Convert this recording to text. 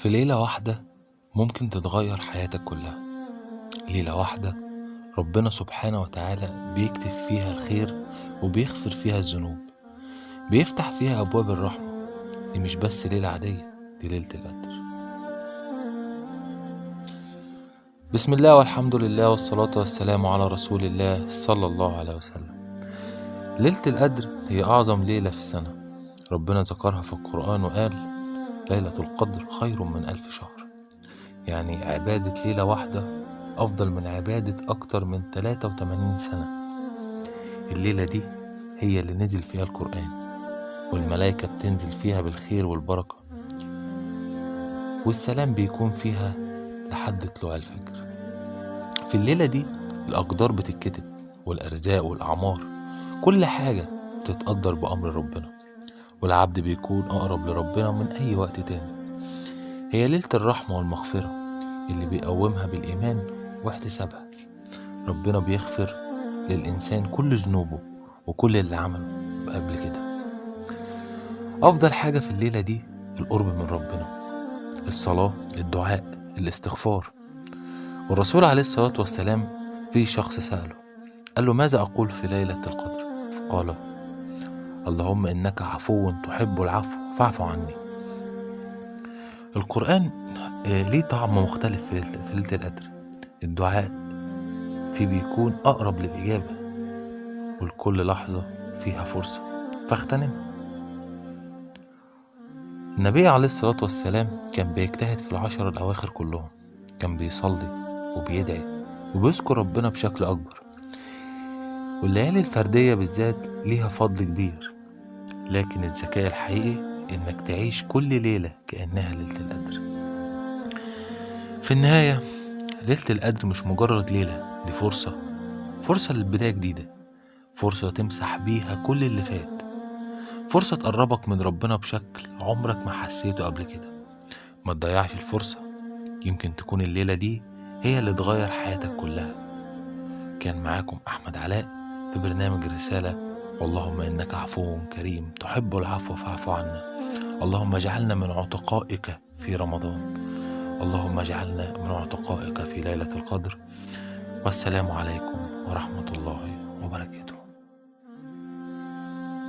في ليلة واحدة ممكن تتغير حياتك كلها. ليلة واحدة ربنا سبحانه وتعالى بيكتب فيها الخير وبيغفر فيها الذنوب، بيفتح فيها أبواب الرحمة. دي مش بس ليلة عادية، دي ليلة القدر. بسم الله والحمد لله والصلاة والسلام على رسول الله صلى الله عليه وسلم. ليلة القدر هي أعظم ليلة في السنة. ربنا ذكرها في القرآن وقال ليلة القدر خير من 1000 شهر. يعني عبادة ليلة واحدة أفضل من عبادة أكتر من 83 سنة. الليلة دي هي اللي نزل فيها القرآن، والملائكة بتنزل فيها بالخير والبركة، والسلام بيكون فيها لحد طلوع الفجر. في الليلة دي الأقدار بتتكتب، والأرزاق والأعمار، كل حاجة بتتقدر بأمر ربنا، والعبد بيكون أقرب لربنا من أي وقت تاني. هي ليلة الرحمة والمغفرة اللي بيقومها بالإيمان واحتسابها. ربنا بيغفر للإنسان كل ذنوبه وكل اللي عمله قبل كده. أفضل حاجة في الليلة دي القرب من ربنا، الصلاة، الدعاء، الاستغفار. والرسول عليه الصلاة والسلام في شخص سأله قال له ماذا أقول في ليلة القدر؟ فقال اللهم إنك عفو تحب العفو فاعف عني. القرآن ليه طعم مختلف في ليلة القدر. الدعاء فيه بيكون أقرب للإجابة، والكل لحظة فيها فرصة فاغتنم. النبي عليه الصلاة والسلام كان بيجتهد في 10 الأواخر كلهم، كان بيصلي وبيدعي وبيذكر ربنا بشكل أكبر. والليالي الفردية بالذات ليها فضل كبير، لكن الذكاء الحقيقي إنك تعيش كل ليلة كأنها ليلة القدر. في النهاية ليلة القدر مش مجرد ليلة، دي فرصة، فرصة للبداية جديدة، فرصة تمسح بيها كل اللي فات، فرصة تقربك من ربنا بشكل عمرك ما حسيته قبل كده. ما تضيعش الفرصة، يمكن تكون الليلة دي هي اللي تغير حياتك كلها. كان معاكم أحمد علاء في برنامج رسالة. اللهم إنك عفو كريم تحب العفو فاعف عنا. اللهم اجعلنا من عتقائك في رمضان، اللهم اجعلنا من عتقائك في ليلة القدر. والسلام عليكم ورحمة الله وبركاته.